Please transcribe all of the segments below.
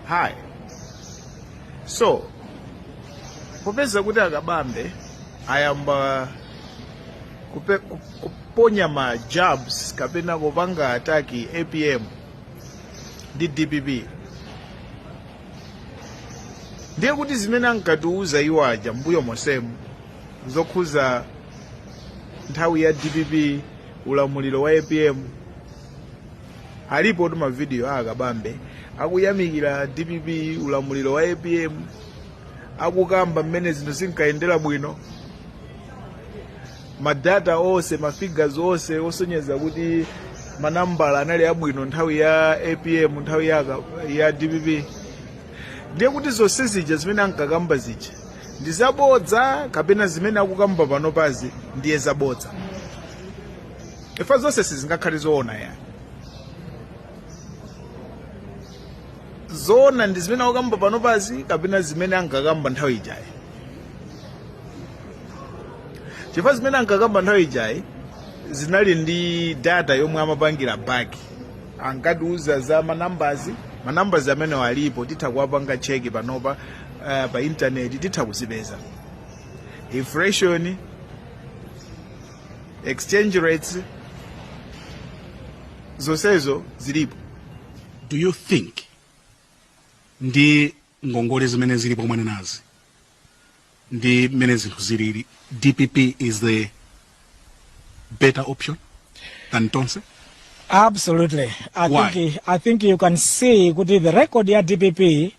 Hi. So, popeza kuti akabambe ayamba kuponya ma jabs kapena kupanga attack APM ndi DPP, ndiye kuti zimene ankatiuza iwo aja mbuyo monsemu zokhuza nthawi ya DPP, ulamuliro wa APM, alipo tu mavidiyo a akabambe akuyamikira DPP, ulamuliro wa APM, akukamba mmene zinthu zinkayendera bwino, madata onse, mafigures onse osonyeza kuti manambala anali abwino nthawi ya APM, nthawi ya DPP. Ndiye kuti zonse zija zimene ankakamba zija ndi zabodza, kapena zimene akukamba panopazi ndiye zabodza? Ifa zonse sizingakhale zoona ya. Zoona ndi zimene akukamba panopazi kapena zimene ankakamba nthawi ijayi? Chifukwa zimene ankakamba nthawi ijayi zinali ndi data yomwe amapangira back, ankatiuza za manambazi. Manambazi amene alipo titha kuwapanga check panopa pa intaneti, titha kuzipeza. Inflation, exchange rates, zonsezo zilipo. Do you think ndi ngongole zimene zilipo mwanenazi ndi mmene zinthu zilili, DPP is the better option than Tonse? Absolutely. I Why? think you can see kuti the record ya DPP,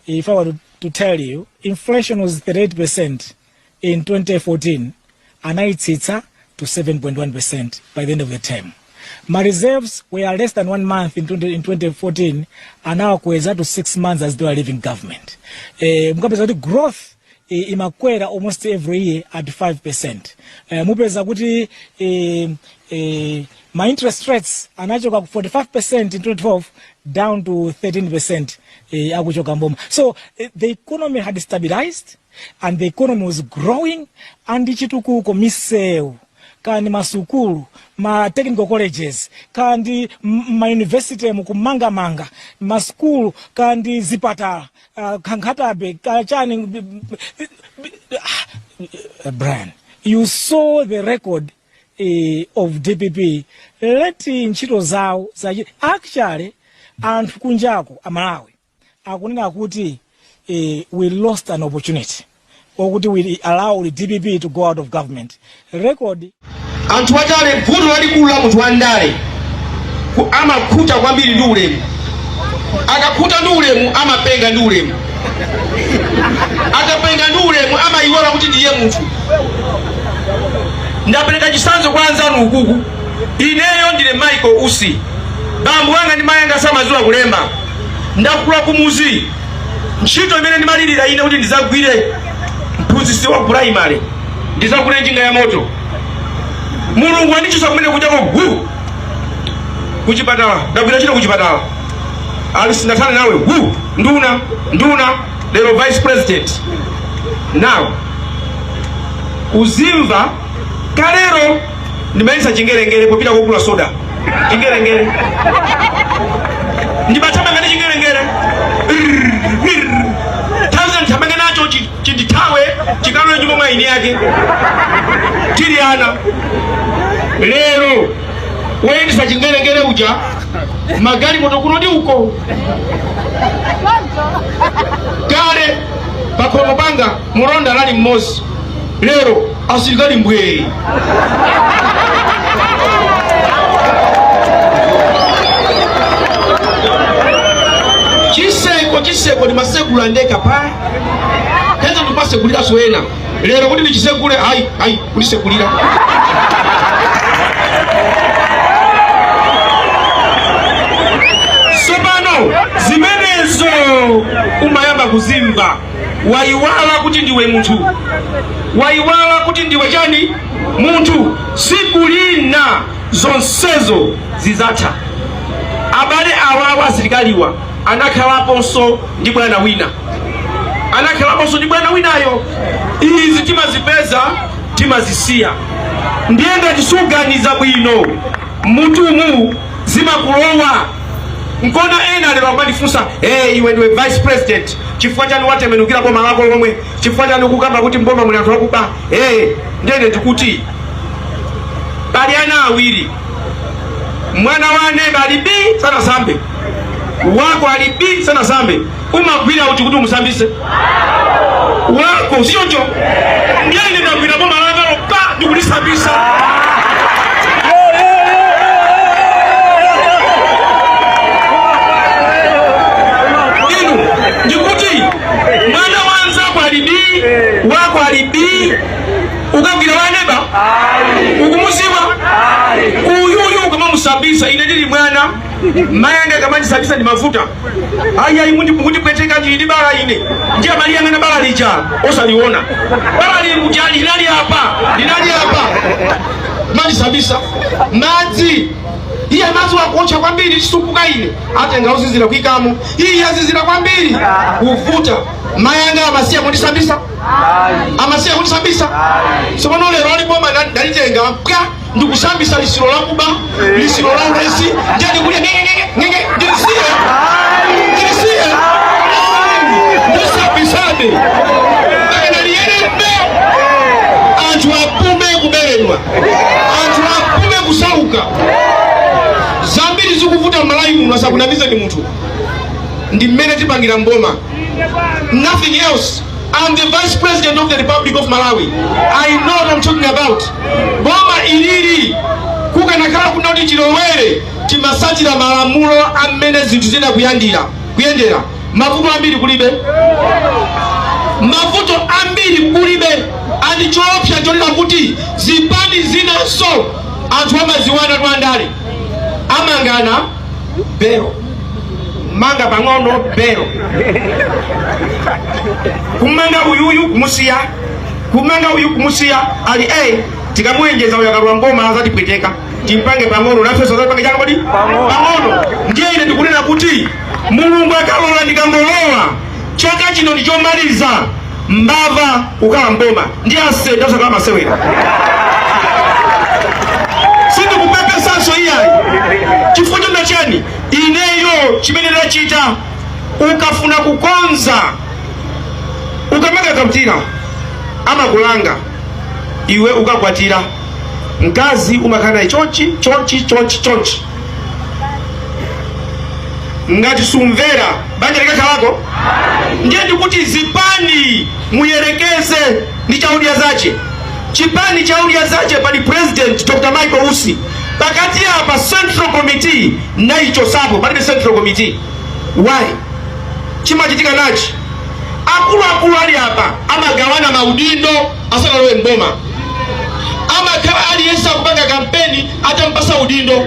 if I were to tell you, inflation was 38% in 2014, anaitsitsa to 7.1% by the end of the term. My reserves were less than one month in 2014, anawakweza to 6 months as they were leaving government. Mukapeza kuti growth imakwera almost every year at 5%. Mupeza kuti ma interest rates anachoka ku 45% in 2012 down to 13% akuchoka mboma. So the economy had stabilized and the economy was growing, and chitukuko, misewu, kandi masukulu, ma technical colleges, kandi ma university, mukumangamanga masukulu, kandi zipatala, Nkhata Bay, kachani. Brian, you saw the record of DPP. Let ntchito zawo zachi. Actually, anthu kunjako, Amalawi akunena kuti we lost an opportunity okuti we allowed DPP to go out of government. Record. Anthu andale, vuto lalikulu la munthu wandale amakhuta kwambiri ndi ulemu. Akakhuta ndi ulemu, amapenga ndi ulemu. Akapenga ndi ulemu, amayiwala kuti ndiye munthu. Ndapereka chitsanzo kwa anzanu ukuku. Ineyo ndine Michael Usi, bambo anga ndi mayi anga samadziwa kulemba. Ndakula kumuzi. Ntchito imene ndimalirira ine kuti ndizagwire, mphunzitsi wa primary, ndizagule njinga ya moto. Mulungu andichosa kumene kujako hu kuchipatala, ndagwira ntchito kuchipatala, ali sindathane nawe hu nduna, nduna, lero vice president. Now uzimva, kalero ndimayendesa chingerengere popita kugula soda, chingerengere, ndimathamanga ndi chingerengere, thousand thamanga nacho chindithawe, chikalowe nyumba mwa eni yake, tili ana. Lero woyendesa chingerengere uja magalimoto kuno ndi uko. Kale pakhomo panga mulonda anali mmodzi, lero asilikali mbwee. Chiseko, chiseko ndimasegula ndekha pa kenza ndikumaseguliranso ena. Lero kuti ndichisegule, ayi ayi, kundisegulira. Tsopano zimenezo umayamba kuzimva, wayiwala kuti ndiwe munthu, wayiwala kuti ndiwe chani, munthu. Tsiku lina zonsezo zizatha. Abale awawa asilikaliwa anakhalaponso ndi bwana wina, anakhalaponso ndi bwana winayo. Izi timazipeza, timazisiya. Ndiye ngati suganiza bwino mutumu, zimakulowa. Nkona ena lero akumandifunsa, "Hey, iwe ndiwe vice president, chifukwa chani watembenukira boma lako lomwe? Chifukwa chani ukukamba kuti mboma muli anthu akuba?" Hey, ndene ndikuti pali ana awiri, mwana wa neba ali bi sanasambe, wako ali bi sanasambe, umagwira uti kuti umusambise? Wako, sichoncho? Ndiye ine ndagwira boma langalo pa ndikulisambisa. Inu ndikuti mwana wanzako ali bi, wako ali bi, ukagwira waneba ukumuziwa uyuyu ukamamusambisa. Ine ndili mwana, mayi anga akamandisambisa ndi mafuta, ayi, mundipweteka, ndili ndi bala ine. Ndiye amaliyang'ana bala lija osaliona bala lili kuti ali linali apa, linali apa. Mandisambisa madzi, iye madzi wakuotcha kwambiri, chisumbuka. Ine atenga uzizira kuikamo, iye azizira kwambiri kuvuta. Mayi anga amasiya kundisambisa? Amasiya kundisambisa? Tsopano lero aliboma ndalitenga pwa ndikusambisa lisilo lakuba, lisilo la ulesi. Ndiye ndikulya ngengenge ngenge. Ndilisiye? Ndilisiye? Ndisambisabe mpaka liyerebe, anthu apume kuberedwa, anthu apume kusauka. Zambiri zikuvuta m'Malawi muno, asakunamize ndi munthu, ndi mmene tipangira mboma, nothing else. I'm the Vice President of the Republic of Malawi. I know what I'm talking about. Boma ilili kukanakhala kunoti chilowere timasatira malamulo amene zinthu zina kuyendera, mavuto ambiri kulibe, mavuto ambiri kulibe. And choopsa chonena kuti zipani zinanso anthu amaziwana twandale, amangana belo, manga pang'ono belo, kumanga uyuyu kumusiya, kumanga uyu kumusiya. Ali a tikamuenjeza uyu akalwa mboma azatipweteka, timpange pang'ono, nafenso azatipange chani kodi? Pang'ono. Ndiye ine ndikunena kuti Mulungu akalola, ndikangolowa chaka chino ndi chomaliza mbava kukhala mboma, ndi asenda osakhala masewera. Sindikupepesanso iyayi. Chifukwa chonda chani? Ineyo chimene ndachita, ukafuna kukonza, ukamakakwatira amakulanga iwe. Ukakwatira mkazi umakhala naye chonchi chonchi chonchi chonchi. Ngati sumvera, banja likakhalako? Ndiye ndikuti zipani muyerekeze ndi cha Odya Zache. Chipani cha Odya Zache pali president Dr Michael Usi pakati apa. Central Committee naichosapo, palibe Central Committee. Why? Chimachitika nachi, akuluakulu ali apa amagawana maudindo asanalowe mboma. Amakhala aliyense akupanga kampeni atampasa udindo.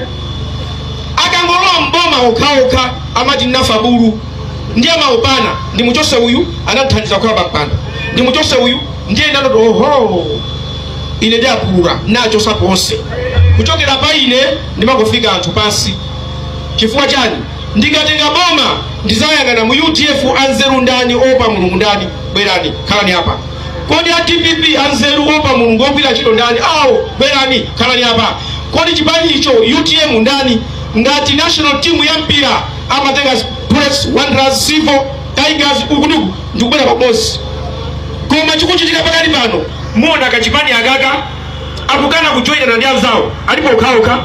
Akangolowa mboma, okhaokha amati nafa bulu, ndiye amaopana: ndimuchose uyu, anathandiza kukhala pampando, ndimuchose uyu. Ndiye ndandoti oho, ine ndiapulula nachosapo onse. Kuchokera pa ine ndimangofika anthu pansi. Chifukwa chani? Ndikatenga boma ndizayang'ana mu UDF anzeru ndani, opa Mulungu ndani? Bwerani, khalani apa. Kodi a DPP anzeru, opa Mulungu, ogwira ntchito ndani? Awo, bwerani, khalani apa. Kodi chipani icho UTM ndani? Ngati national team ya mpira amatenga Bullets, Wanderers, Silver, Tigers, ukuduku ndikubwera pamodzi. Koma chikuchitika pakali pano, muona kachipani akaka akukana kujoinana ndi anzawo, alipo okhaokha.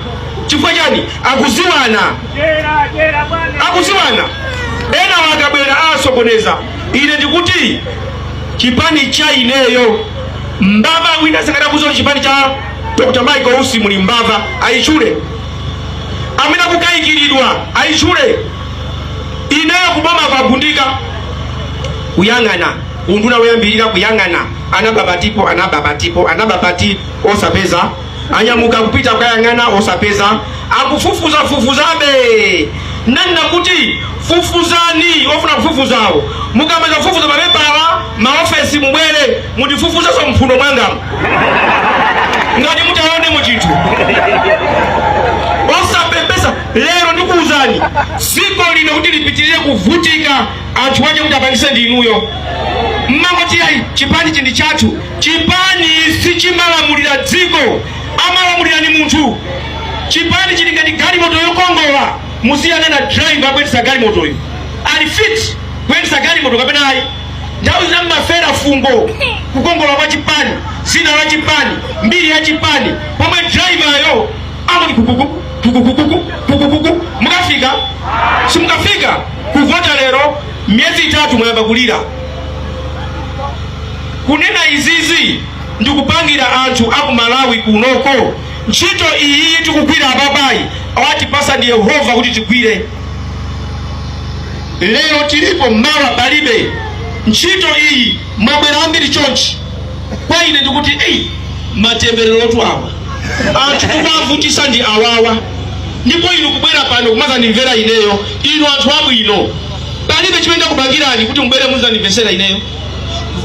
Chifukwa chani? Akuziwana, akuziwana. Ena akabwera asokoneza. Ine ndikuti chipani cha ineyo mbava wina sangadakuza kuti chipani cha Dr Michael Usi muli mbava, ayichule. Amene akukayikiridwa ayichule. Ineyo kuboma kwagundika kuyang'ana unduna woyambirira, kuyang'ana anababatipo, anababatipo, anababati osapeza, anyamuka kupita kukayang'ana osapeza, akufufuza fufuzabe. Nanena kuti fufuzani, ofuna kufufuzawo, mukamaliza kufufuza mapepala maofesi, mubwere mundifufuzenso mphuno mwangamu ngati mutaonemo chinthu. Osapepesa. Lero ndikuwuzani, dziko lino kuti lipitirire kuvutika, anthu ache kuti apangise ndi inuyo. Mmangoti ayi, chipani chi ndi chathu. Chipani sichimalamulira dziko, amalamulira ni munthu. Chipani chili ngati galimoto yokongola. Muziyang'ana driver akuyendetsa galimotoyo, ali fit kuyendetsa galimoto kapena ayi? Nthawi zina mmafera fungo kukongola kwa chipani, zina la chipani, mbiri ya chipani, pomwe driveryo amati kukukuku kukukuku kukukuku. Mukafika? Simukafika. Kuvota lero, miyezi 3 mwayamba kulira. Kunena izizi ndikupangira anthu aku Malawi kunoko. Ntchito iyi tikugwira apapayi awatipasa ndi Yehova kuti tigwire. Lero tilipo, mawa palibe. Ntchito iyi mwabwera ambiri chonchi, kwa ine ndikuti eyi, matembererotu awa, anthu tikuwavutisa ndi awawa. Ndipo inu kubwera pano kumazandimvera ineyo, inu anthu abwino, palibe chimene ndakupangirani kuti mubwere muzandimvesera ineyo.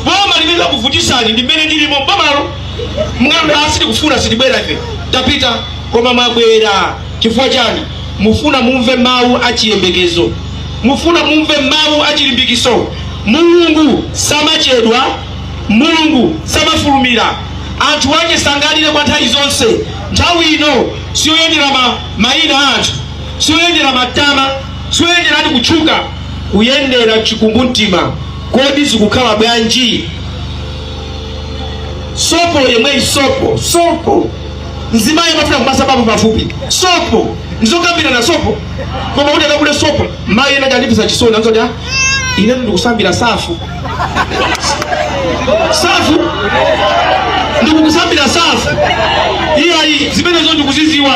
Boma limene lakuvutisani ndi mmene ndilimo bomalo, mungati sitikufuna, sitibwera ife, tapita. Koma mwabwera chifukwa chani? Mufuna mumve mawu achiyembekezo, mufuna mumve mawu achilimbikiso. Mulungu samachedwa, Mulungu samafulumira, anthu ake sangalire kwa nthawi zonse. Nthawi ino siyoyendera mayina a anthu, siyoyendera matama, siyoyendera ati kutchuka, kuyendera chikumbumtima. Kodi zikukhala bwanji? Sopo yemweyi, sopo, sopo, mzimayi amafuna kumasambapo pafupi sopo, ndizokambirana sopo, koma kuti akagule sopo, mayi ena andipisa chisoni, anzoti, "Ah, ine ndikusambira safu, safu, ndikukusambira safu." Iyayi, zimenezo ndikuziziwa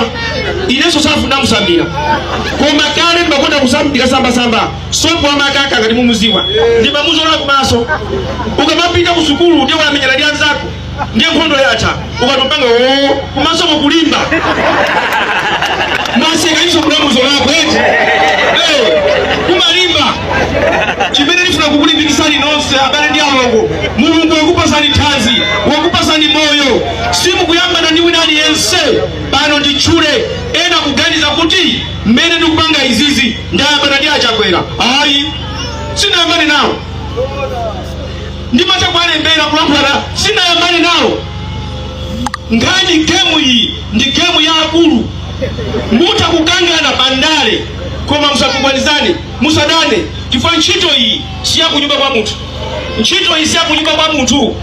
inenso, safu ndamusambira, koma kale ndimakonda kusambira sambasamba sopo amakaka, ngati mumuziwa, ndimamuzola kumaso. Ukamapita ku sukulu ndiye wamenyana ndi anzako, ndiye nkhondo yatha, ukatopanga oo kumaso kukulimba, mwaseka iso kulamuzolako eti. Kumalimba. Chimene ndifuna kukulimbikisani nonse abale ndi alongo, Mulungu wakupasani thanzi, wakupasani moyo, simukuyambana ndi wina aliyense pano. Nditchule ena kuganiza kuti mmene ndikupanga izizi ndayambana ndi Achakwera. Ayi, sinayambane nawo. Ndimatha kuwalembera, kulankhulana, sinayambane nawo. Nkhani game iyi ndi game ya akulu. Mutha kukangana pandale, koma musatukwanizane, musadane, chifukwa ntchito iyi siyakunyumba kwa munthu. Ntchito iyi siyakunyumba kwa munthu.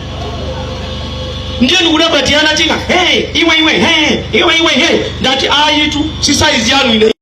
Ndiye ndikudabwa tiyana tina, "Hey, iwe, iwe, hey, iwe, iwe, hey." Ndati ayitu, si size yanu ine.